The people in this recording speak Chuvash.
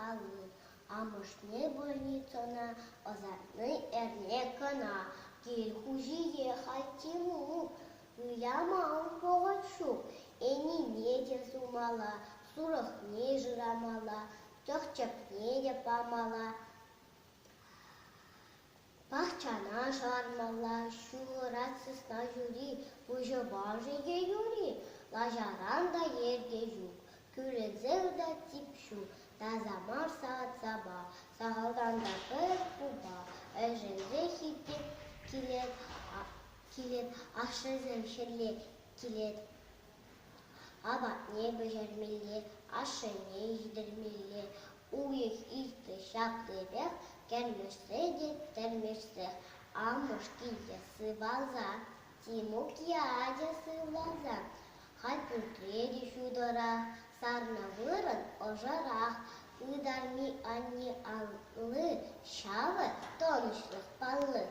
алли. Амӑшне больницӑна ӑсатни эрне кӑна. Кил хуҫие халь Тимук выляма вӑхӑт ҫук. Ӗнине те сумалла, сурӑхне шырамалла, чӑх-чӗпне те памалла. Пахчана шӑвармалла, ҫухӑрать сысна ҫури, выҫӑпа-ши е юри, лашаран та йӗрке ҫук, кӳренсе ыртать тип ҫу, таса мар савӑт-сапа, сахалтан та пӗр купа, ӗшенсе хирте килет, килет, ашшӗсем ҫӗрле килет. Апатне пӗҫермелле, ашшӗне ҫитермелле. Уйӑх иртрӗ ҫаплипех, кӗрмешсе те тӗрмешсех. Амӑш килте сывалса, Тимук ячӗ сывласа. Халь пӳртре те ҫутӑрах, сарнӑ вырӑн ӑшӑрах. Ытарми анне алли ҫавӑ тӑнӑҫлӑх палли.